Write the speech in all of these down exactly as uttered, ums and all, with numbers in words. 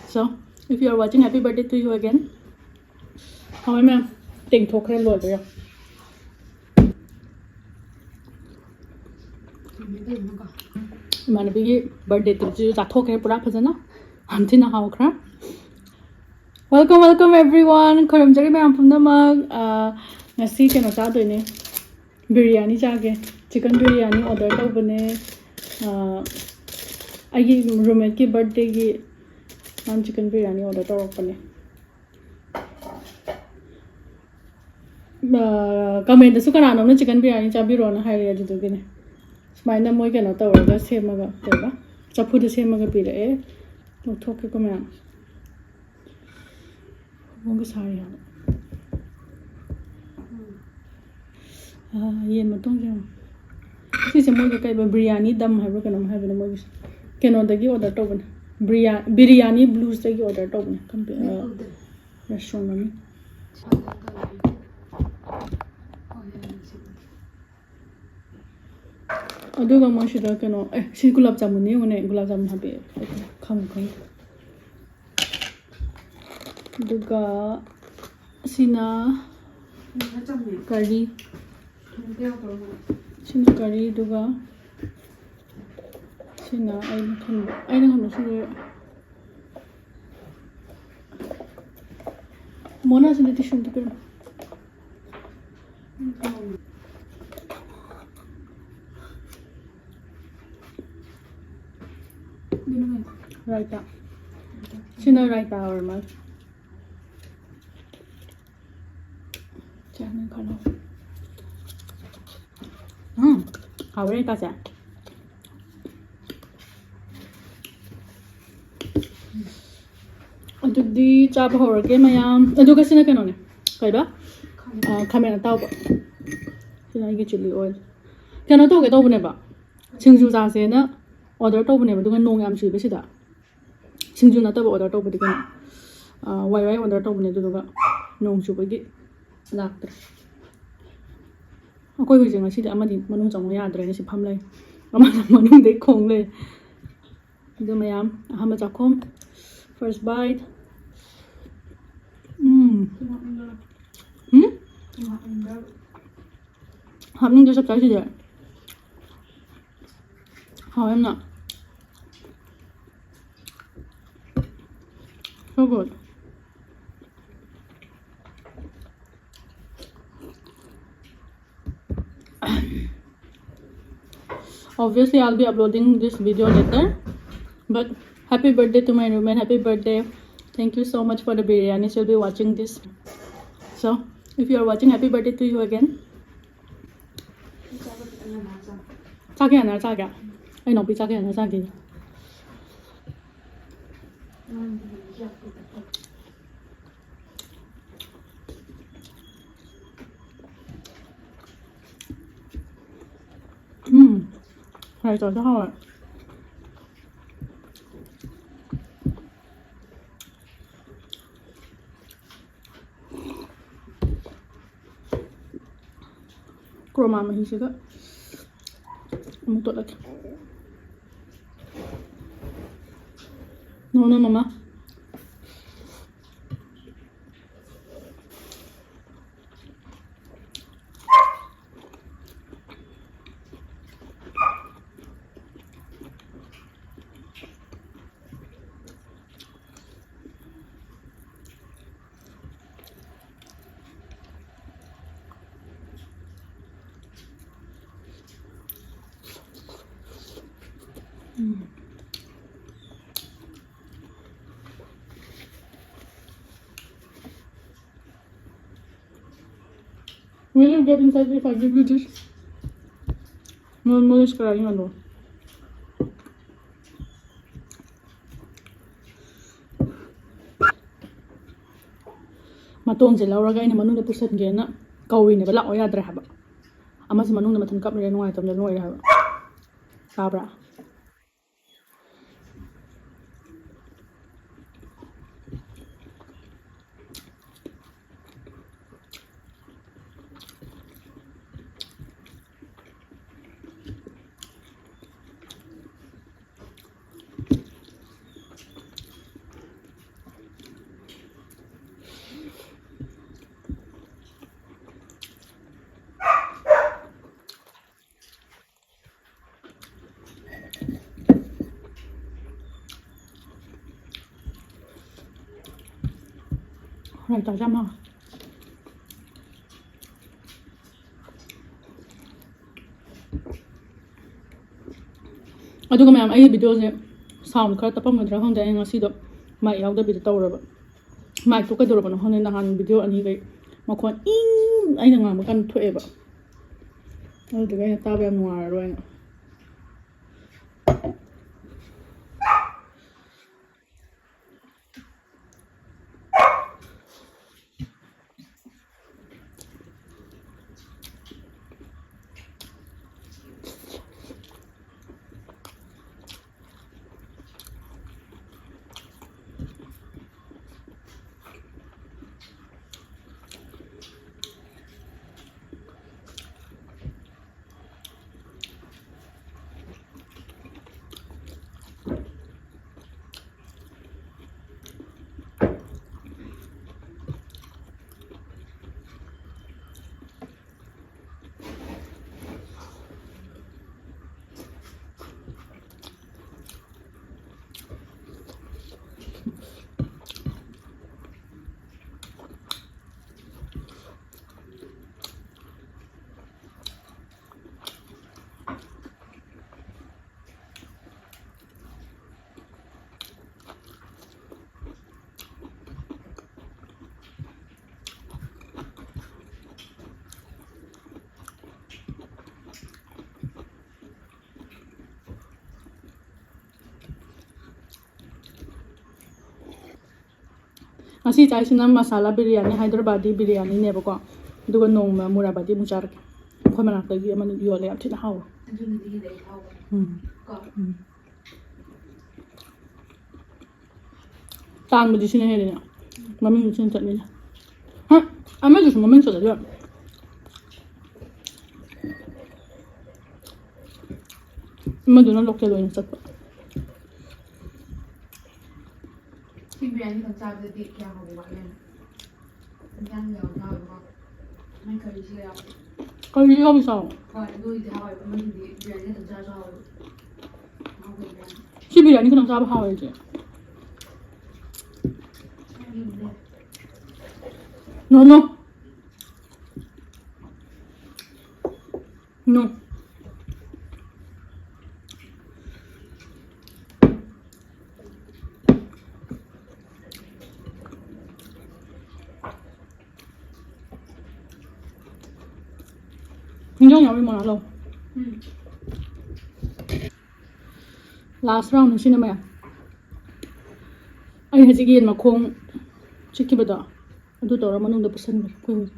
So, if you are watching, happy birthday to you again. ꯍꯥꯎꯋꯦ ꯃꯌꯥꯝ, ꯇꯦꯡꯊꯣꯛꯈ꯭ꯔꯦ, ꯂꯣꯏꯈ꯭ꯔꯦ꯫ ꯏꯃꯥꯟꯅꯕꯤꯒꯤ ꯕꯥꯔꯗꯦ ꯇ꯭ꯔꯤꯠꯁꯤꯁꯨ ꯆꯥꯊꯣꯛꯈ꯭ꯔꯦ ꯄꯨꯔꯥ ꯐꯖꯅ, ꯌꯥꯝ ꯊꯤꯅ ꯍꯥꯎꯈ꯭ꯔꯦ꯫ Welcome, welcome everyone. ꯈꯨꯔꯨꯝꯖꯔꯤ ꯃꯌꯥꯝ ꯄꯨꯝꯅꯃꯛ꯫ ꯑꯥ, ꯉꯁꯤ ꯀꯩꯅꯣ ꯆꯥꯗꯣꯏꯅꯦ, ꯕꯤꯔꯌꯥꯅꯤ ꯆꯥꯒꯦ꯫ ꯆꯤꯀꯟ ꯕꯤꯔꯌꯥꯅꯤ ꯑꯣꯔꯗꯔ ꯇꯧꯕꯅꯦ꯫ ꯑꯥ, ꯑꯩꯒꯤ ꯔꯨꯝꯃꯦꯠꯀꯤ ꯕꯥꯔꯗꯦꯒꯤ ꯃꯥꯅ ꯆꯤꯀꯟ ꯕꯤꯔꯌꯥꯅꯤ ꯑꯣꯔꯗꯔ ꯇꯧꯔꯛꯄꯅꯦ꯫ ꯑꯥ, ꯀꯃꯦꯟꯗꯁꯨ ꯀꯅꯥꯅꯣꯝꯅ ꯆꯤꯀꯟ ꯕꯤꯔꯌꯥꯅꯤ ꯆꯥꯕꯤꯔꯣꯅ ꯍꯥꯏꯔꯛꯑꯦ, ꯑꯗꯨꯗꯨꯒꯤꯅꯦ꯫ ꯁꯨꯃꯥꯏꯅ ꯃꯣꯏ ꯀꯩꯅꯣ ꯇꯧꯔꯒ ꯁꯦꯝꯃꯒ, ꯀꯩꯕ, ꯆꯐꯨꯗ ꯁꯦꯝꯃꯒ ꯄꯤꯔꯛꯑꯦ꯫ ꯂꯧꯊꯣꯛꯀꯦꯀꯣ ꯃꯌꯥꯝ꯫ ꯍꯧꯕꯣꯡꯒ ꯁꯥꯔꯤ ꯍꯥꯏꯕ꯫ ꯑꯥ, ꯌꯦꯟ ꯃꯇꯣꯡꯁꯦ ꯌꯦꯡꯉꯣ꯫ ꯁꯤꯁꯦ ꯃꯣꯏꯒꯤ ꯀꯩꯕ, ꯕꯤꯔꯌꯥꯅꯤ ꯗꯝ ꯍꯥꯏꯕ꯭ꯔꯥ ꯀꯩꯅꯣꯝ ꯍꯥꯏꯕꯅꯦ ꯃꯣꯏꯒꯤꯁꯦ꯫ ꯀꯩꯅꯣꯗꯒꯤ ꯑꯣꯔꯗꯔ ꯇꯧꯕꯅꯦ, ꯕ꯭ꯔꯤꯌꯥ-, ꯕꯤꯔꯌꯥꯅꯤ ꯕ꯭ꯂꯨꯁꯇꯒꯤ ꯑꯣꯔꯗꯔ ꯇꯧꯕꯅꯦ꯫ ꯀꯝꯄꯦ-, ꯑꯥ, ꯔꯦꯁꯇꯨꯔꯦꯟ ꯃꯃꯤꯡ꯫ ꯑꯗꯨꯒ ꯃꯣꯏꯁꯤꯗ ꯀꯩꯅꯣ, ꯑꯦ, ꯁꯤ ꯒꯨꯂꯥꯞ ꯖꯥꯃꯨꯟꯅꯤ ꯌꯦꯡꯉꯨꯅꯦ, ꯒꯨꯂꯥꯞ ꯖꯥꯃꯨꯟ ꯍꯥꯞꯄꯛꯑꯦ꯫ ꯈꯪꯉꯨ, ꯈꯪꯉꯨ꯫ ꯑꯗꯨꯒ ꯁꯤꯅ ꯀꯔꯤ? ꯁꯤꯅ ꯀꯔꯤ, ꯑꯗꯨꯒ ꯁꯤꯅ ꯑꯩꯅ ꯈꯟꯕ, ꯑꯩꯅ ꯈꯟꯕ ꯁꯤꯁꯦ ꯃꯣꯅꯥꯁꯤꯅ ꯇꯤꯁꯨ ꯑꯝꯇ ꯄꯤꯔꯝꯃꯣ꯫ ꯔꯥꯏꯇꯥ꯫ ꯁꯤꯅ ꯔꯥꯏꯇꯥ ꯑꯣꯏꯔ ꯃꯥꯜꯂꯦ꯫ ꯆꯥꯅꯤ ꯈꯜꯂꯣ꯫ ꯎꯝ, ꯍꯥꯎꯔꯦ ꯔꯥꯏꯇꯥꯁꯦ꯫ ꯑꯗꯨꯗꯤ ꯆꯥꯕ ꯍꯧꯔꯒꯦ ꯃꯌꯥꯝ꯫ ꯑꯗꯨꯒ ꯁꯤꯅ ꯀꯩꯅꯣꯅꯦ, ꯀꯩꯕ? ꯑ, ꯈꯥꯃꯦꯟ ꯑꯇꯥꯎꯕ꯫ ꯁꯤꯅ ꯑꯩꯒꯤ ꯆꯤꯂꯤ ꯑꯣꯏꯜ꯫ ꯀꯩꯅꯣ ꯇꯧꯒꯦ ꯇꯧꯕꯅꯦꯕ, ꯁꯤꯡꯖꯨ ꯆꯥꯁꯦꯅ ꯑꯣꯔꯗꯔ ꯇꯧꯕꯅꯦꯕ, ꯑꯗꯨꯒ ꯅꯣꯡ ꯌꯥꯝ ꯆꯨꯏꯕ ꯁꯤꯗ꯫ ꯁꯤꯡꯖꯨ ꯅꯠꯇꯕ ꯑꯣꯔꯗꯔ ꯇꯧꯕꯗꯤ ꯀꯩꯅꯣ, ꯑ, ꯋꯥꯏ ꯋꯥꯏ ꯑꯣꯔꯗꯔ ꯇꯧꯕꯅꯦ, ꯑꯗꯨꯗꯨꯒ ꯅꯣꯡ ꯆꯨꯕꯒꯤ ꯂꯥꯛꯇ꯭ꯔꯦ꯫ ꯑꯩꯈꯣꯏ ꯍꯧꯖꯤꯛ ꯉꯁꯤꯗꯤ ꯑꯃꯗꯤ ꯃꯅꯨꯡ ꯆꯪꯉꯨ ꯌꯥꯗ꯭ꯔꯦ, ꯉꯁꯤ ꯐꯝ ꯂꯩ, ꯑꯃꯅ ꯃꯅꯨꯡꯗꯩ ꯈꯣꯡ ꯂꯩ꯫ ꯑꯗꯨ ꯃꯌꯥꯝ ꯑꯍꯥꯟꯕ ꯆꯥꯛꯈꯨꯝ First bite. ꯎꯝ. ꯎꯝ? ꯍꯥꯞꯅꯤꯡꯗꯦ ꯆꯞ ꯆꯥꯏ ꯁꯤꯗꯤ꯫ ꯍꯥꯎꯋꯦ ꯌꯥꯝꯅ꯫ So good. Obviously, I'll be uploading this video later. But happy birthday to my roommate. Happy birthday. Thank you so much for the biryani. She'll be watching this. So, if you are watching, happy birthday to you again. ꯆꯥꯛ ꯀꯌꯥꯅ ꯆꯥꯒꯦ? ꯑꯩ ꯏꯅꯥꯎꯄꯤ ꯆꯥꯛ ꯀꯌꯥꯅ ꯆꯥꯒꯦ? ꯎꯝ, fry ꯇꯧꯔꯁꯨ ꯍꯥꯎꯋꯦ꯫ ꯀ꯭ꯔꯣꯃꯥ ꯃꯍꯤꯁꯤꯒ ꯑꯃꯨꯛ ꯇꯣꯠꯂꯛꯀꯦ꯫ ꯅꯣꯡꯅ ꯃꯃꯥ꯫ Will you get inside if I give you this? No, no, it's crying alone. ꯃꯇꯣꯟꯁꯦ ꯂꯧꯔꯒ ꯑꯩꯅ ꯃꯅꯨꯡꯗ ꯄꯨꯁꯟꯒꯦꯅ ꯀꯧꯔꯤꯅꯦꯕ, ꯂꯥꯛꯑꯣ ꯌꯥꯗ꯭ꯔꯦ ꯍꯥꯏꯕ꯫ ꯑꯃꯁꯦ ꯃꯅꯨꯡꯗ ꯃꯊꯟ ꯀꯞꯂꯤꯔꯦ, ꯅꯨꯡꯉꯥꯏꯇꯕꯅ ꯂꯣꯏꯔꯦ ꯍꯥꯏꯕ꯫ ꯇꯥꯕ꯭ꯔꯥ? ꯔꯥꯏꯇꯥꯁꯦ ꯌꯥꯝ ꯍꯥꯎꯋꯦ꯫ ꯑꯗꯨꯒ ꯃꯌꯥꯝ, ꯑꯩꯒꯤ ꯚꯤꯗꯤꯑꯣꯁꯦ ꯁꯥꯎꯟ ꯈꯔ ꯇꯞꯄꯝꯒꯗ꯭ꯔꯥ ꯈꯪꯗꯦ꯫ ꯑꯩ ꯉꯁꯤꯗꯣ ꯃꯥꯏꯛ ꯌꯥꯎꯗꯕꯤꯗ ꯇꯧꯔꯕ꯫ ꯃꯥꯏꯛꯇꯣ ꯀꯩꯗꯧꯔꯕꯅꯣ ꯈꯪꯗꯦ, ꯅꯍꯥꯟ ꯚꯤꯗꯤꯑꯣ ꯑꯅꯤꯈꯩ ꯃꯈꯣꯟ ꯏꯪ ꯑꯩꯅ ꯉꯥꯡꯕ ꯀꯟꯅ ꯊꯣꯛꯑꯦꯕ꯫ ꯑꯗꯨꯗꯨꯒꯤ ꯑꯩꯅ ꯇꯥꯕ ꯌꯥꯝ ꯅꯨꯡꯉꯥꯏꯔꯔꯣꯏꯅ꯫ ꯉꯁꯤ ꯆꯥꯏꯁꯤꯅ ꯃꯁꯥꯂꯥ ꯕꯤꯔꯌꯥꯅꯤ, ꯍꯥꯏꯗ꯭ꯔꯕꯥꯗꯤ ꯕꯤꯔꯌꯥꯅꯤꯅꯦꯕꯀꯣ꯫ ꯑꯗꯨꯒ ꯅꯣꯡꯃ ꯃꯨꯔꯥꯕꯥꯗꯤ ꯑꯃꯨꯛ ꯆꯥꯔꯛꯀꯦ꯫ ꯑꯩꯈꯣꯏ ꯃꯅꯥꯛꯇꯒꯤ ꯑꯃ ꯌꯣꯜꯂꯦ, ꯌꯥꯝ ꯊꯤꯅ ꯍꯥꯎꯋꯦ꯫ ꯑꯗꯨꯅꯗꯤ ꯍꯦꯟꯅ ꯍꯥꯎꯕꯅꯦ꯫ ꯎꯝ꯫ ꯀꯣ? ꯎꯝ꯫ ꯇꯥꯡꯕꯗꯤ ꯁꯤꯅ ꯍꯦꯜꯂꯤꯅ꯫ ꯃꯃꯤꯡꯁꯨ ꯁꯤꯅ ꯆꯠꯂꯤꯅꯦ꯫ ꯍꯥ? ꯑꯃꯗꯨꯁꯨ ꯃꯃꯤꯡ ꯆꯠꯂꯗꯤ ꯌꯥꯝ꯫ ꯑꯃꯗꯨꯅ ꯂꯣꯀꯦꯜ ꯑꯣꯏꯅ ꯆꯠꯄ꯫ ꯁꯤ ꯕꯤꯔꯌꯥꯅꯤ ꯈꯛ ꯆꯥꯕꯗꯗꯤ ꯀꯌꯥ ꯍꯥꯎꯕ ꯋꯥꯠꯂꯦ꯫ ꯏꯟꯖꯥꯡ ꯌꯥꯎꯔꯒ ꯍꯥꯎꯕꯀꯣ꯫ ꯃꯥꯏ ꯀꯔꯤꯁꯨ ꯌꯥꯎꯗꯦ꯫ ꯀꯔꯤ ꯌꯥꯎꯔꯤ ꯆꯥꯎ? ꯍꯣꯏ, ꯑꯗꯨꯒꯤꯗꯤ ꯍꯥꯎꯋꯦꯕ꯫ ꯑꯃꯗꯨꯗꯤ ꯕꯤꯔꯌꯥꯅꯤ ꯈꯛꯇꯪ ꯆꯥꯔꯁꯨ ꯍꯥꯎꯋꯦꯕ꯫ ꯍꯥꯎꯕ ꯕꯤꯔꯌꯥꯅꯤ꯫ ꯁꯤ ꯕꯤꯔꯌꯥꯅꯤ ꯈꯛꯇꯪ ꯆꯥꯕ ꯍꯥꯎꯋꯦ ꯑꯩꯗꯤ꯫ ꯆꯥꯅꯤꯡꯗꯦ꯫ No, no. No. ꯍꯤꯟꯖꯥꯡ ꯌꯥꯎꯔꯤ ꯃꯉꯥ ꯂꯧ꯫ ꯂꯥꯁ ꯔꯥꯎꯟ ꯁꯤꯅ ꯃꯌꯥꯝ꯫ ꯑꯩ ꯍꯧꯖꯤꯛ ꯌꯦꯟ ꯃꯈꯣꯡ ꯆꯤꯛꯈꯤꯕꯗꯣ ꯑꯗꯨ ꯇꯧꯔ ꯃꯅꯨꯡꯗ ꯄꯨꯁꯟꯈ꯭ꯔꯦ ꯑꯩꯈꯣꯏ ꯍꯧꯖꯤꯛ꯫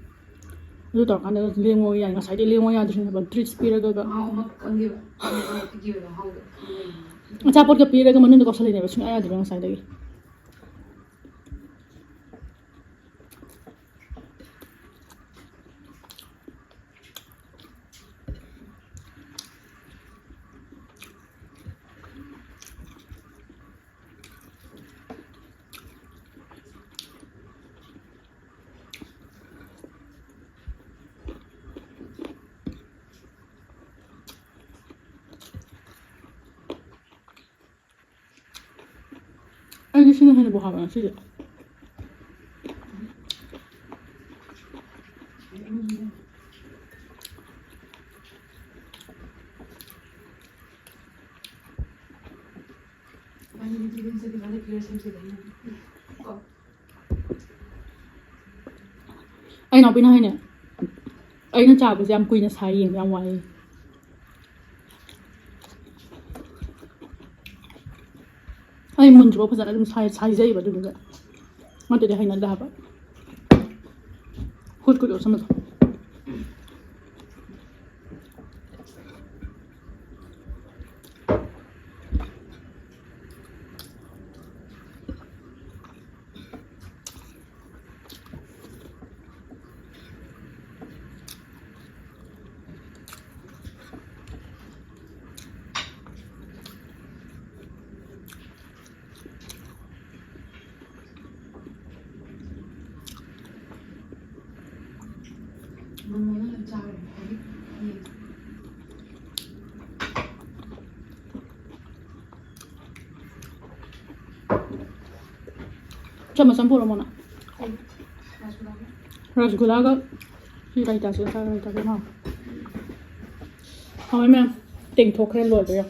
ꯑꯗꯨ ꯇꯧꯔꯀꯥꯟꯗ ꯂꯦꯡꯉꯣ ꯌꯥꯏ꯫ ꯉꯁꯥꯏꯗꯤ ꯂꯦꯡꯉꯣ ꯌꯥꯗ꯭ꯔꯤꯅꯦꯕ, ꯇ꯭ꯔꯤꯠꯁ ꯄꯤꯔꯒ ꯃꯍꯥꯎ ꯑꯃ ꯈꯪꯈꯤꯕ꯫ ꯑꯆꯥꯄꯣꯠꯀ ꯄꯤꯔꯒ ꯃꯅꯨꯡꯗ ꯀꯧꯁꯜꯂꯤꯅꯦꯕ ꯁꯨꯡꯌꯥ ꯌꯥꯗ꯭ꯔꯤꯕ ꯉꯁꯥꯏꯗꯒꯤ꯫ ꯑꯩꯗꯤ ꯁꯤꯅ ꯍꯦꯟꯅꯕꯨ ꯍꯥꯎꯋꯦ ꯉꯁꯤꯗꯤ꯫ ꯑꯩ ꯏꯅꯥꯎꯄꯤꯅ ꯍꯥꯏꯅꯦ, ꯑꯩꯅ ꯆꯥꯕꯁꯦ ꯌꯥꯝ ꯀꯨꯏꯅ ꯁꯥꯏ, ꯌꯦꯡꯕ ꯌꯥꯝ ꯋꯥꯏ꯫ ꯑꯩ ꯃꯨꯟꯗ꯭ꯔꯤꯐꯥꯎ ꯐꯖꯅ ꯑꯗꯨꯝ ꯁꯥꯏ-, ꯁꯥꯏꯖꯩꯕ ꯑꯗꯨꯗꯨꯒ꯫ ꯅꯠꯇ꯭ꯔꯗꯤ ꯍꯩꯅꯗꯦ ꯍꯥꯏꯕ꯫ ꯍꯨꯠ ꯀꯨꯠ ꯌꯣꯠꯁꯟꯕꯗꯣ꯫ ꯆꯥꯃꯁ ꯑꯃ ꯄꯨꯔꯛꯑꯣ, ꯃꯣꯅꯥ꯫ ꯔꯁꯒꯨꯂꯥꯒ ꯁꯤ ꯔꯥꯏꯇꯥꯁꯤꯒ ꯆꯥꯔ ꯔꯥꯏꯇꯥꯁꯦ ꯍꯥꯎ꯫ ꯍꯥꯎꯋꯦ ꯃꯌꯥꯝ꯫ ꯇꯦꯡꯊꯣꯛꯈ꯭ꯔꯦ ꯂꯣꯏꯕ ꯌꯥꯝ꯫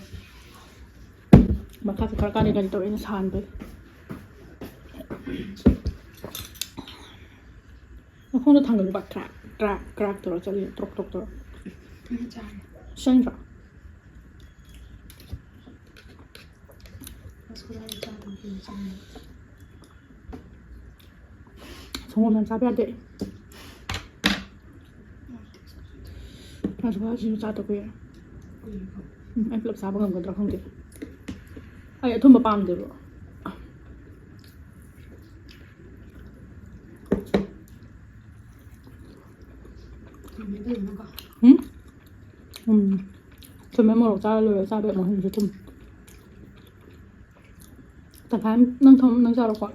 ꯃꯈꯥꯁꯦ ꯈꯔ ꯀꯥꯟꯗ ꯀꯔꯤ ꯇꯧꯔꯦ ꯑꯩꯅ ꯁꯥꯍꯟꯕꯩ꯫ ꯃꯈꯣꯡꯗꯣ ꯊꯥꯡꯒꯠꯂꯨꯕ ꯀ꯭ꯔꯥꯛ ꯀ꯭ꯔꯥꯛ ꯀ꯭ꯔꯥꯛ ꯇꯧꯔ ꯆꯠꯂꯤ ꯇ꯭ꯔꯣꯛ ꯇ꯭ꯔꯣꯛ ꯇꯧꯔ꯫ ꯁꯦꯡꯗ꯭ꯔꯣ? ꯁꯪꯒꯣꯝ ꯌꯥꯝ ꯆꯥꯕ ꯌꯥꯗꯦ꯫ ꯔꯁꯒꯨꯂꯥꯁꯤꯁꯨ ꯆꯥꯗ ꯀꯨꯏꯔꯦ꯫ ꯎꯝ, ꯑꯩ ꯄꯨꯂꯞ ꯆꯥꯕ ꯉꯝꯒꯗ꯭ꯔꯥ ꯈꯪꯗꯦ꯫ ꯑꯩ ꯑꯊꯨꯝꯕ ꯄꯥꯝꯗꯦꯕ꯫ ꯎꯝ? ꯎꯝ꯫ ꯊꯨꯝꯃꯦ, ꯃꯣꯔꯣꯛ ꯆꯥꯔ ꯂꯣꯏꯔꯦ, ꯆꯥꯕ ꯌꯥꯝ ꯋꯥꯍꯟꯁꯨ ꯊꯨꯝ꯫ ꯇꯪꯈꯥꯏ ꯑꯃ ꯅꯪ ꯊꯝ-, ꯅꯪ ꯆꯥꯔꯣꯀꯣ꯫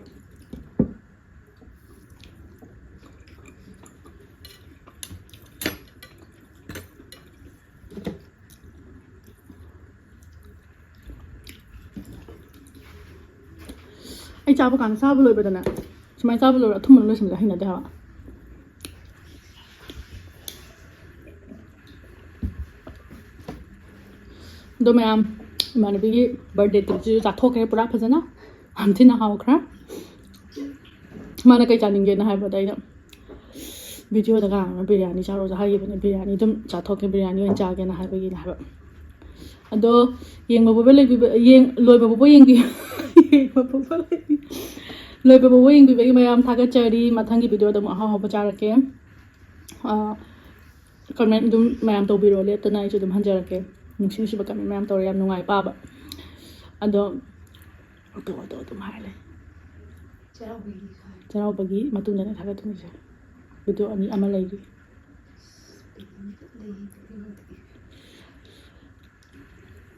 ꯑꯩ ꯆꯥꯕ ꯀꯥꯟꯗ ꯆꯥꯕ ꯂꯣꯏꯕꯗꯅꯦ ꯁꯨꯃꯥꯏꯅ ꯆꯥꯕ ꯂꯣꯏꯔ ꯑꯊꯨꯝꯕ ꯂꯣꯏꯁꯤꯟꯕꯗ ꯍꯩꯅꯗꯦ ꯍꯥꯏꯕ꯫ ꯑꯗꯣ ꯃꯌꯥꯝ, ꯏꯃꯥꯟꯅꯕꯤꯒꯤ ꯕꯥꯔꯗꯦ ꯇ꯭ꯔꯤꯠꯁꯤꯁꯨ ꯆꯥꯊꯣꯛꯈ꯭ꯔꯦ ꯄꯨꯔꯥ ꯐꯖꯅ꯫ ꯌꯥꯝ ꯊꯤꯅ ꯍꯥꯎꯈ꯭ꯔꯦ꯫ ꯃꯥꯅ ꯀꯩ ꯆꯥꯅꯤꯡꯒꯦꯅ ꯍꯥꯏꯕꯗ ꯑꯩꯅ ꯚꯤꯗꯤꯑꯣꯗ ꯀꯅꯥꯅꯣ ꯕꯤꯔꯌꯥꯅꯤ ꯆꯥꯔꯣꯁꯨ ꯍꯥꯏꯈꯤꯕꯅꯦ, ꯕꯤꯔꯌꯥꯅꯤ ꯑꯗꯨꯝ ꯆꯥꯊꯣꯛꯀꯦ, ꯕꯤꯔꯌꯥꯅꯤ ꯑꯣꯏꯅ ꯆꯥꯒꯦꯅ ꯍꯥꯏꯕꯒꯤꯅꯦ ꯍꯥꯏꯕ꯫ ꯑꯗꯣ ꯌꯦꯡꯕ ꯐꯥꯎꯕ ꯂꯩꯕꯤꯕ-, ꯌꯦꯡ-, ꯂꯣꯏꯕ ꯐꯥꯎꯕ ꯌꯦꯡꯕꯤꯌꯨ꯫ ꯌꯦꯡꯕ ꯐꯥꯎꯕ ꯂꯩꯕꯤ-, ꯂꯣꯏꯕ ꯐꯥꯎꯕ ꯌꯦꯡꯕꯤꯕꯒꯤ ꯃꯌꯥꯝ ꯊꯥꯒꯠꯆꯔꯤ꯫ ꯃꯊꯪꯒꯤ ꯚꯤꯗꯤꯑꯣꯗ ꯑꯃꯨꯛ ꯑꯍꯥꯎ ꯑꯍꯥꯎꯕ ꯆꯥꯔꯛꯀꯦ꯫ ꯑꯥ, ꯀꯃꯦꯟ ꯑꯗꯨꯝ ꯃꯌꯥꯝ ꯇꯧꯕꯤꯔꯣ, ꯂꯦꯞꯇꯅ ꯑꯩꯁꯨ ꯑꯗꯨꯝ ꯍꯟꯖꯔꯛꯀꯦ꯫ ꯅꯨꯡꯁꯤ ꯅꯨꯡꯁꯤꯕ ꯀꯃꯦꯟ ꯃꯌꯥꯝ ꯇꯧꯔꯦ, ꯌꯥꯝ ꯅꯨꯡꯉꯥꯏ ꯄꯥꯕ꯫ ꯑꯗꯣ ꯑꯇꯣ ꯑꯇꯣ ꯑꯗꯨꯝ ꯍꯥꯏꯔꯦ꯫ ꯆꯩꯔꯥꯎꯕꯒꯤ ꯃꯇꯨꯡꯗꯅꯦ ꯊꯥꯒꯠꯇꯣꯏꯁꯦ꯫ ꯚꯤꯗꯤꯑꯣ ꯑꯅꯤ ꯑꯃ ꯂꯩꯔꯤ꯫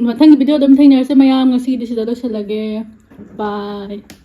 ꯃꯊꯪꯒꯤ ꯚꯤꯗꯤꯑꯣ ꯑꯗꯨꯝ ꯊꯦꯡꯅꯔꯁꯦ ꯃꯌꯥꯝ꯫ ꯉꯁꯤꯒꯤꯗꯤ ꯁꯤꯗ ꯂꯣꯏꯁꯤꯜꯂꯒꯦ꯫ ꯕꯥꯏ꯫